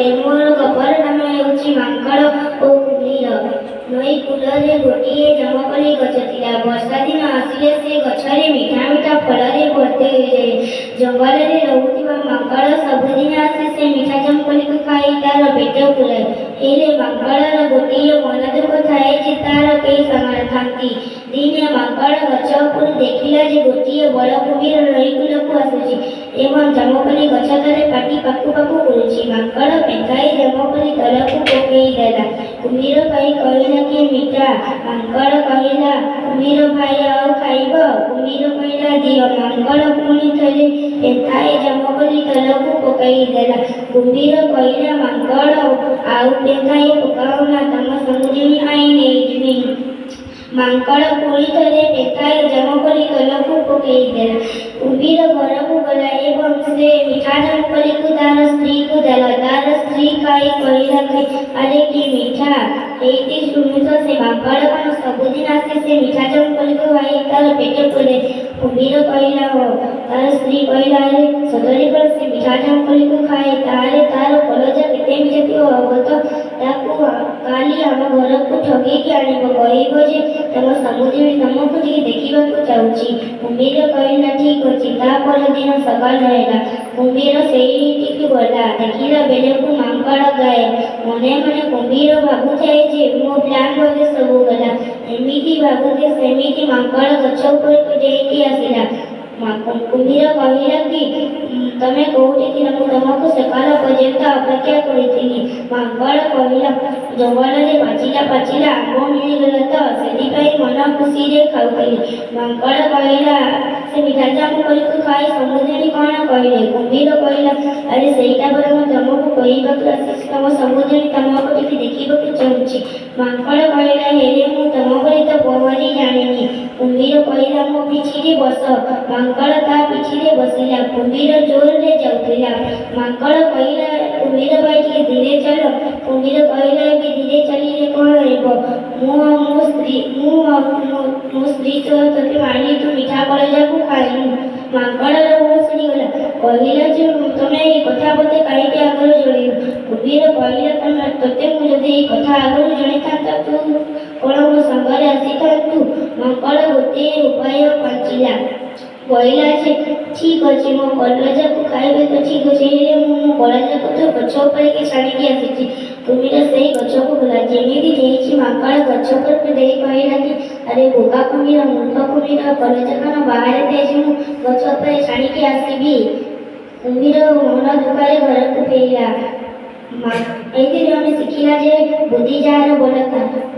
କଲେ। ମୋର ଗପର ନାମ ହେଉଛି ମାଙ୍କଡ଼ ଓ କୁମ୍ଭୀର। ନଈ କୂଳରେ ଗୋଟିଏ ଜାମୁକୋଳି ଗଛ ଥିଲା। ବର୍ଷା ଦିନ ଆସିଲେ ସେ ଗଛରେ ମିଠା ମିଠା ଫଳରେ ଭର୍ତ୍ତି ହୋଇଯାଏ। ଜଙ୍ଗଲରେ ରହୁଥିବା ମାଙ୍କଡ଼ ସବୁଦିନ ଆସି ସେ ମିଠା ଜାମୁକୋଳିକୁ ଖାଇ ତାର ପେଟ ପୂରାଏ। ହେଲେ ମାଙ୍କଡ଼ର ଗୋଟିଏ ମନ ଦୁଃଖ ଥାଏ ଯେ ତାର କେହି ସାଙ୍ଗ ନଥାନ୍ତି। ଦିନେ ମାଙ୍କଡ଼ ଗଛ ଉପରୁ ଦେଖିଲା ଯେ ଗୋଟିଏ ବଡ଼ କୁମ୍ଭୀର ନଈକୂଳକୁ ଆସୁଛି ଏବଂ ଜାମୁକୋଳି ଗଛ ତଳେ ପାଟି ପାକୁ ପାକୁ କରୁଛି। ମାଙ୍କଡ଼ ପେନ୍ଥାଇ ଜାମୁକୋଳି ତଳକୁ ପକେଇ ଦେଲା। କୁମ୍ଭୀର ଖାଇ କହିଲା, "କି ମିଠା!" ମାଙ୍କଡ଼ କହିଲା, "କୁମ୍ଭୀର ଭାଇ, ଆଉ ଖାଇବ?" କୁମ୍ଭୀର କହିଲା, "ଦିଅ।" ମାଙ୍କଡ଼ ପୁଣି ଥରେ ପେନ୍ଥାଏ ଜାମୁକୋଳି ତଳକୁ ପକାଇ ଦେଲା। କୁମ୍ଭୀର କହିଲା, "ମାଙ୍କଡ଼, ଆଉ ପେନ୍ଥାଏ ପକାଅନା, ତମ ସମୁଦୁଣୀ ପାଇଁ ନେଇଯିବି।" ମାଙ୍କଡ଼ ପୁଣି ଥରେ ପେନ୍ଥାଏ ଜାମୁକୋଳି ତଳକୁ ପକେଇ ଦେଲା। କୁମ୍ଭୀର ଘରକୁ ଗଲା ଏବଂ ସେ ମିଠା ଜାମୁକୋଳିକୁ ତାର ସ୍ତ୍ରୀକୁ ଦେଲା। ତାର ସ୍ତ୍ରୀ ଖାଇ କହିଲା କି, "ଆରେ, କି ମିଠା!" ଏଇଠି ଶୁଣୁଛ, ସେ ମାଙ୍କଡ଼ କଣ ସବୁଦିନ ଆସି ସେ ମିଠା ଜାମୁକୋଳିକୁ ଖାଇ ତାର ପେଟ ପୂରେ? କୁମ୍ଭୀର କହିଲା, "ହଁ।" ତାର ସ୍ତ୍ରୀ କହିଲା, "ଆରେ, ସତରେ କଣ ସେ ମିଠା ଜାମୁକୋଳିକୁ ଖାଏ? ତାହେଲେ ତାର କଲଜା କେତେ ମିଠା ଥିବ ହବ ତ। ତାକୁ କାଲି ଆମ ଘରକୁ ଠକିକି ଆଣିବ। କହିବ ଯେ ତମ ସମୁଦୁଣୀ ତମକୁ ଟିକେ ଦେଖିବାକୁ ଚାହୁଁଛି।" କୁମ୍ଭୀର କହିଲା, "ଠିକ ଅଛି।" ତା ପରଦିନ ସକାଳ ହେଲା। କୁମ୍ଭୀର ସେଇଠିକି ଗଲା। ଦେଖିଲା ବେଳକୁ ମାଙ୍କଡ଼ ଗାଏବ। ମନେ ମନେ କୁମ୍ଭୀର ଭାବୁଥାଏ ଯେ ମୋ ପ୍ଲାନ୍ ବୋଧେ ସବୁ ଗଲା। ଏମିତି ଭାବୁଥାଏ, ସେମିତି ମାଙ୍କଡ଼ ଗଛ ଉପରକୁ ଡେଇଁକି ଆସିଲା। କୁମ୍ଭୀର କହିଲା କି, "ତମେ କୋଉଠି ଥିଲ? ମୁଁ ତମକୁ ସକାଳ ପର୍ଯ୍ୟନ୍ତ ଅପେକ୍ଷା କରିଥିଲି।" ମାଙ୍କଡ଼ କହିଲା, "ଜଙ୍ଗଲରେ ପାଚିଲା ପାଚିଲା ଆମ୍ବ ମିଳିଗଲା ତ, ସେଥିପାଇଁ ମନ ଖୁସିରେ ଖାଉଥିଲି।" ମାଙ୍କଡ଼ କହିଲା, "ସେ ମିଠା ଜାମୁକୋଳିକୁ ଖାଇ ସମୁଦୁଣୀ କଣ କହିଲେ?" କୁମ୍ଭୀର କହିଲା, "ଆରେ, ସେଇଟା ପରା ମୁଁ ତମକୁ କହିବାକୁ ଆସିଛି। ତମ ସମୁଦୁଣୀ ତମକୁ ଟିକେ ଦେଖିବାକୁ ଚାହୁଁଛି।" ମାଙ୍କଡ଼ କହିଲା, "ହେଲେ ମୁଁ ତମ ପରି ତ ପହଁରି ଜାଣିନି।" କୁମ୍ଭୀର କହିଲା, "ମୋ ପିଠିରେ ବସ।" ମାଙ୍କଡ଼ ତା ପିଠିରେ ବସିଲା। କୁମ୍ଭୀର ଜୋରରେ ଯାଉଥିଲା। ମାଙ୍କଡ଼ କହିଲା, "କୁମ୍ଭୀର ଭାଇ, ଟିକେ ଧୀରେ ଚାଲ।" କୁମ୍ଭୀର କହିଲା, "ଏବେ ଧୀରେ ଚାଲିଲେ କଣ ହେବ? ମୁଁ ଆଉ ମୋ ସ୍ତ୍ରୀ, ମୁଁ ଆଉ ମୋ ସ୍ତ୍ରୀ ତ ତତେ ମାରିଲି, ତୁ ମିଠା କଳଜାକୁ ଖାଇନୁ।" ମାଙ୍କଡ଼ର ହୋସ ଉଡ଼ିଗଲା। କହିଲା ଯେ, "ତମେ ଏଇ କଥା ମୋତେ କାହିଁକି ଆଗରୁ ଜଣେଇନ?" କୁମ୍ଭୀର କହିଲା, "ତତେ ମୁଁ ଯଦି ଏଇ କଥା ଆଗରୁ ଜଣେଇଥାନ୍ତା, ତୁ କଣ ମୋ ସାଙ୍ଗରେ ଆସିଥାନ୍ତୁ?" ମାଙ୍କଡ଼ ଗୋଟିଏ ଉପାୟ ପାଞ୍ଚିଲା। କହିଲା ଯେ, "ଠିକ ଅଛି, ମୋ କଲଜାକୁ ଖାଇବେ ତ ଠିକ ଅଛି, ହେଲେ ମୁଁ ମୋ କଲଜାକୁ ତ ଗଛ ଉପରେ ଛାଡ଼ିକି ଆସିଛି।" କୁମ୍ଭୀର ସେଇ ଗଛକୁ ଗଲା। ଯେମିତି ଦେଇଛି, ମାଙ୍କଡ଼ ଗଛ ଉପରକୁ ଦେଇ କହିଲା କି, "ଆରେ ବୋକା କୁମ୍ଭୀର, ମୂର୍ଖ କୁମ୍ଭୀର, କଲଜା କଣ ବାହାରେ ଦେଇଛି? ମୁଁ ଗଛ ଉପରେ ଛାଡ଼ିକି ଆସିବି?" କୁମ୍ଭୀର ମନ ଦୁଃଖରେ ଘରକୁ ଫେରିଲା। ଏଇଥିରୁ ଆମେ ଶିଖିଲା ଯେ ବୁଦ୍ଧି ଯାହାର ବଳ ତାହାର।